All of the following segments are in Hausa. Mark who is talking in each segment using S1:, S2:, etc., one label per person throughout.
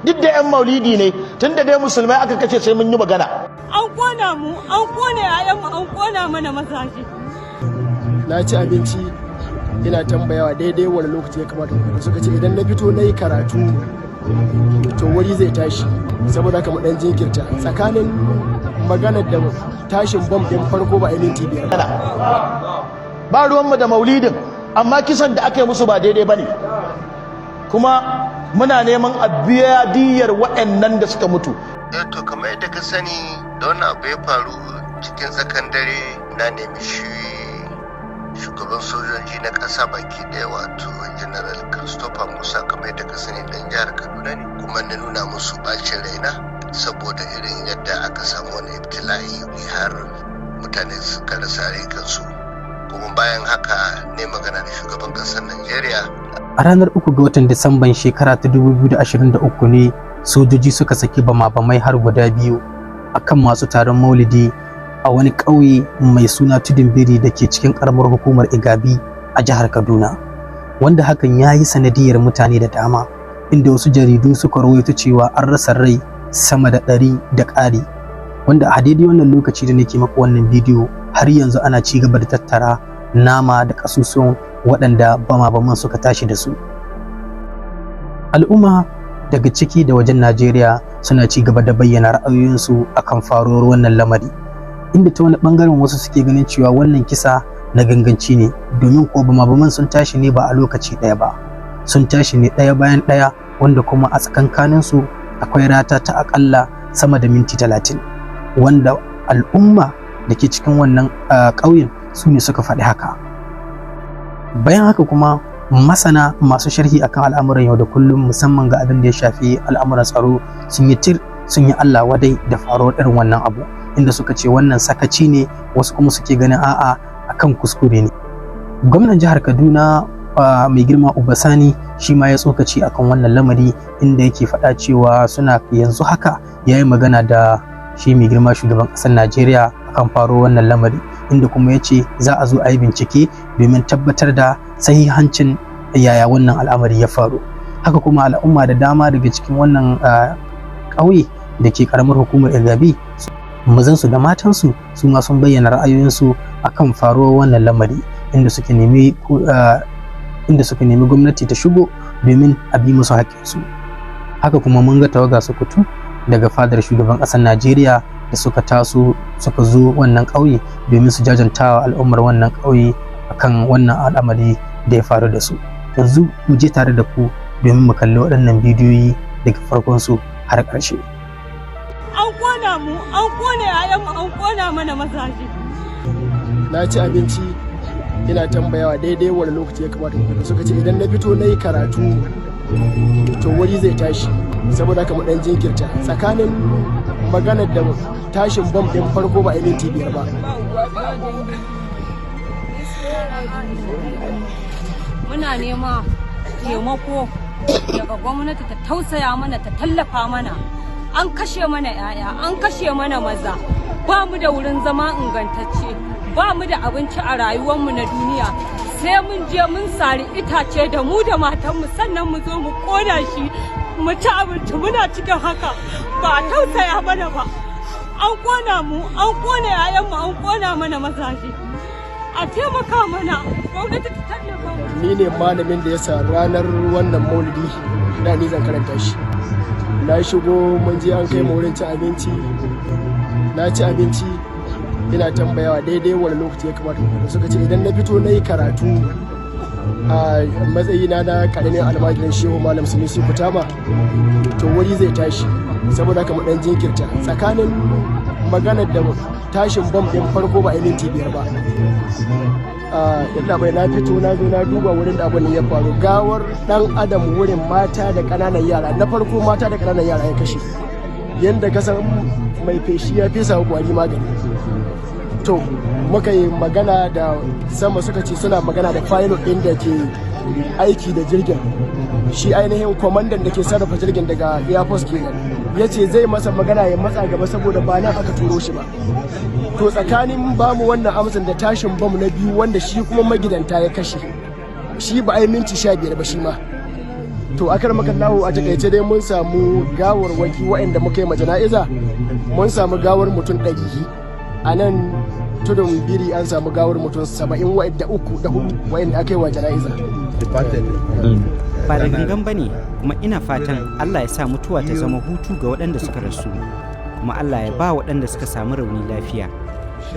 S1: Duk da 'yan maulidi ne, tun da dai musulmai aka kace, sai mun yi magana.
S2: An kona mu, an kona 'ya'yanmu, an kona mana mazaje.
S3: Na ci abinci, ina tambayawa daidai wani lokaci ya kamata mu fito. Suka ce idan na fito na yi karatu to wuri zai tashi, saboda haka mu dan jinkirta. Tsakanin maganar da tashin bom din farko ba a yi minti 5.
S1: Ba ruwanmu da maulidin, amma kisan da aka yi musu ba daidai ba ne, kuma muna neman a biya diyyar waɗannan da suka mutu.
S4: Eh, to, kamar yadda ka sani, da wannan abu ya faru cikin tsakan dare, na nemi shi shugaban sojoji na ƙasa baki ɗaya, wato General Christopher Musa. Kamar yadda ka sani, ɗan jihar Kaduna ne, kuma na nuna musu ɓacin raina saboda irin yadda aka samu wani ibtila'i har mutane suka rasa rayukansu. Kuma bayan haka ne magana da shugaban ƙasar Najeriya.
S5: A ranar 3 ga watan Disamban shekara ta 2023 ne sojoji suka saki bama-bamai har guda biyu akan masu taron maulidi a wani ƙauye mai suna Tudun Biri da ke cikin ƙaramar hukumar Igabi a jihar Kaduna, wanda hakan ya yi sanadiyar mutane da dama, inda wasu jaridu suka rawaito cewa an rasa rai sama da 100 da ƙari, wanda a daidai wannan lokaci da nake maka wannan bidiyo, har yanzu ana ci gaba da tattara nama da ƙasusuwan waɗanda bama-baman suka tashi da su. Al'umma daga ciki da wajen Najeriya suna ci gaba da bayyana ra'ayoyinsu akan faruwar wannan lamari, inda ta wani bangaren wasu suke ganin cewa wannan kisa na ganganci ne, domin ko bama-baman sun tashi ne ba a lokaci ɗaya ba, sun tashi ne ɗaya bayan ɗaya, wanda kuma a tsakankaninsu akwai rata ta akalla sama da minti 30, wanda al'umma da ke cikin wannan ƙauyen su ne suka faɗi haka. Bayan haka kuma, masana masu sharhi akan al'amuran yau da kullum, musamman ga abin da ya shafi al'amuran tsaro, sun yi tir, sun yi Allah wadai da faruwar irin wannan abu, inda suka ce wannan sakaci ne, wasu kuma suke ganin a'a, akan kuskure ne. Gwamnan jihar Kaduna, mai girma Uba Sani, shi ma ya tsokaci akan wannan lamari, inda yake faɗa cewa suna yanzu haka ya yi magana da shi mai girma shugaban ƙasar Najeriya akan faro wannan lamari, inda kuma ya ce za a zo a yi bincike domin tabbatar da sahihancin yaya wannan al'amari ya faru. Haka kuma al'umma da dama daga cikin wannan ƙauye da ke karamar hukumar Igabi, mazansu da matansu, su ma sun bayyana ra'ayoyinsu akan faruwar wannan lamari, inda suka nemi gwamnati ta shigo domin a bi musu haƙƙinsu. Haka kuma mun ga tawaga sukutu daga fadar shugaban ƙasar Najeriya da suka taso suka zo wannan ƙauye domin su jajantawa al'ummar wannan ƙauye akan wannan al'amari da ya faru da su. Yanzu mu je tare da ku domin mu kalli waɗannan bidiyoyi daga farkon su har ƙarshe.
S2: An kona mu, an kona 'ya'yanmu, an kona mana mazaje.
S3: Na ci abinci, ina tambayawa daidai wani lokaci ya kamata mu fito. Suka ce idan na fito na yi karatu to wuri zai tashi, saboda haka mu dan jinkirta. Tsakanin maganar da tashin bom din farko ba a yi minti 5 ba.
S2: Muna nema taimako daga gwamnati ta tausaya mana, ta tallafa mana. An kashe mana 'ya'ya, an kashe mana maza, ba mu da wurin zama ingantacce, ba mu da abinci a rayuwarmu na duniya, sai mun je mun sari itace da mu da matanmu, sannan mu zo mu kona shi mu ci abinci. Muna cikin haka, ba a tausaya mana ba. An kona mu, an kona 'ya'yanmu, an kona mana mazaje. A taimaka mana, gwamnati ta tallafa mana.
S3: Ni ne malamin da ya sa ranar wannan maulidi da ni zan karanta shi. Na shigo, mun je an kai mu wurin cin abinci. Na ci abinci, ina tambayawa daidai wani lokaci ya kamata mu fito. Suka ce idan na fito na yi karatu a matsayina na karamin almajirin Shehu Malam Sunusi Kutama to wuri zai tashi, saboda haka mu dan jinkirta. Tsakanin maganar da tashin bom din farko ba a yi minti 5 ba. Yalla bai, na fito, na zo na duba wurin da abin ya faru, gawar dan adam wurin, mata da ƙananan yara. Na farko mata da ƙananan yara ya kashe, yadda ka san mai feshi ya fesa kwari magani. To, muka yi magana da sama, suka ce suna magana da pilot ɗin da ke aiki da jirgin, shi ainihin kwamandan da ke sarrafa jirgin daga Air Force kenan. Ya ce zai masa magana ya matsa gaba saboda ba nan aka turo shi ba. To, tsakanin bamu wannan amsan da tashin bam na biyu, wanda shi kuma magidanta ya kashe, shi ba a yi minti 15 ba shi ma. To, akaramakallahu, a takaice dai mun samu gawarwaki waɗanda muka yi ma jana'iza. Mun samu gawar mutum 100 a nan Tudun Biri. An samu gawar mutum 73 da hudu waɗanda aka yi wa jana'iza.
S6: Ba da gangan ba ne, kuma ina fatan Allah ya sa mutuwa ta zama hutu ga waɗanda suka rasu, kuma Allah ya ba waɗanda suka samu rauni lafiya.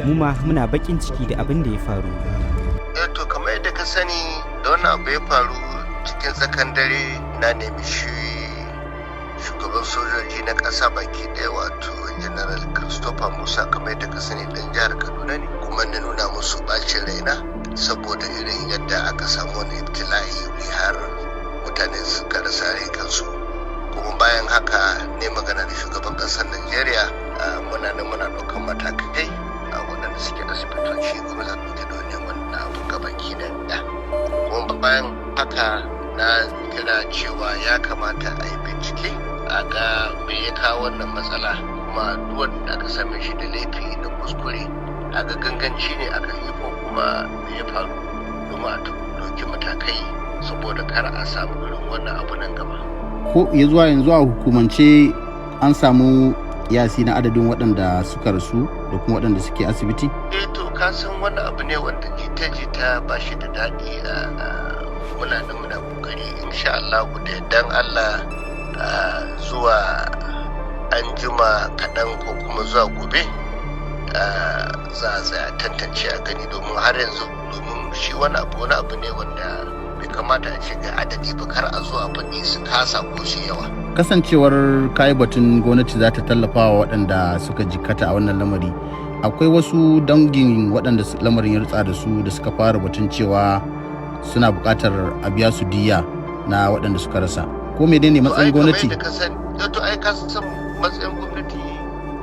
S6: Mu ma muna baƙin ciki da abin da ya faru.
S4: Eh, to, kamar yadda ka sani, da wannan abu ya faru cikin tsakan dare na nemi shi shugaban sojoji na ƙasa baki ɗaya, wato General Christopher Musa. Kamar yadda ka sani, ɗan jihar Kaduna ne, kuma na nuna musu ɓacin raina saboda irin yadda aka samu wani ibtila'i har mutane suka rasa kansu. Kuma bayan haka ne magana da shugaban ƙasar Najeriya. Muna nan muna ɗaukan matakai a waɗanda suke asibitoci, kuma za ɗauki ɗawainiyar wannan abu gabaki ɗaya. Kuma bayan haka na kira cewa ya kamata a yi bincike a ga me ya kawo wannan matsala, kuma duk wanda aka same shi da laifi da kuskure, a ga ganganci ne aka yi ko kuma me ya faru, domin a ɗauki matakai saboda kar a samu irin wannan abu nan gaba.
S7: Ko ya zuwa yanzu a hukumance an samu kiyasi na adadin waɗanda suka rasu da kuma waɗanda suke asibiti?
S4: Eh, to, ka san wani abu ne wanda jita-jita ba shi da daɗi. A muna nan muna kokari, insha Allah, da yardan Allah, zuwa an jima kaɗan ko kuma zuwa gobe za a tsaya tantance a gani, domin har yanzu, domin shi wani abu ne wanda bai kamata a ce ga adadi ba, kar a zo a faɗi su kasa ko su yawa.
S7: Kasancewar kayi batun gwamnati za ta tallafa wa waɗanda suka jikkata a wannan lamari, akwai wasu dangin waɗanda lamarin ya rutsa da su da suka fara batun cewa suna buƙatar a biya su diya na waɗanda suka rasa. Ko menene matsayin gwamnati?
S4: To, ai ka san matsayin gwamnati,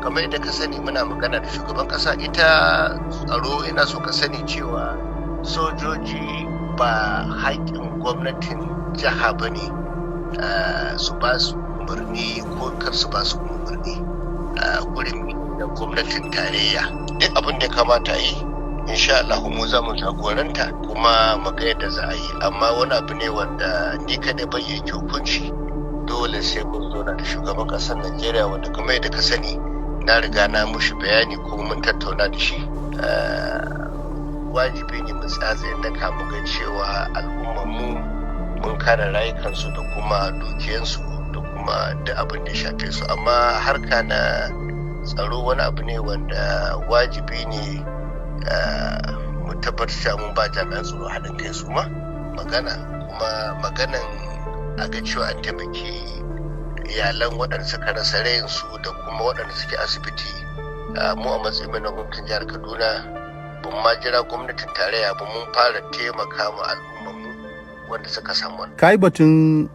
S4: kamar yadda ka sani, muna magana da shugaban ƙasa. Ita tsaro, ina so ka sani cewa sojoji ba haƙƙin gwamnatin jiha ba ne su ba su umarni ko kar su ba su umarni, gurin da gwamnatin tarayya. Duk abin da kamata yi, insha Allah mu za mu jagoranta kuma mu ga yadda za a yi. Amma wani abu ne wanda ni kada bai yanke hukunci, dole sai mun zauna da shugaban ƙasar Najeriya, wanda kuma yadda ka sani na riga na mushi bayani kuma mun tattauna da shi. Wajibi ne mu tsatsa da mu ga cewa al'ummar mu mun kare rayukansu da kuma dukiyansu da kuma duk abin da ya shafe su. Amma harka na tsaro wani abu ne wanda wajibi ne mu tabbatar cewa mun ba jami'an tsaro haɗin kai su ma magana, kuma maganan a ga cewa an taimaki iyalan waɗanda suka rasa rayinsu da kuma waɗanda suke asibiti. Mu a matsayin na gwamnatin jihar Kaduna, ban ma jira gwamnatin tarayya ba, mun fara taimaka ma al'ummarmu wanda suka samu wannan.
S7: Kai batun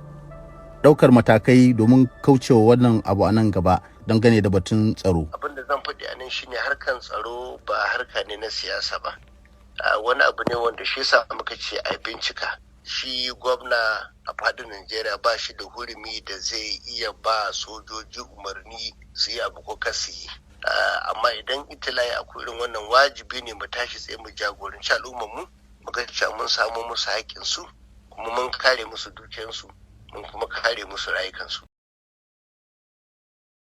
S7: ɗaukar matakai domin kaucewa wannan abu a nan gaba dangane da batun tsaro.
S4: Abin da zan faɗi a nan shine, harkan tsaro ba harka ne na siyasa ba. Wani abu ne wanda shi yasa muka ce a bincika. Shi gwamna a faɗin Najeriya ba shi da hurumi da zai iya ba sojoji umarni su yi abu ko kar su yi. Amma idan itila'i akwai irin wannan, wajibi ne mu tashi tsaye mu jagoranci al'ummar mu, mu ga cewa mun samu musu haƙƙinsu, kuma mun kare musu dukiyarsu, mun kuma kare musu rayukansu.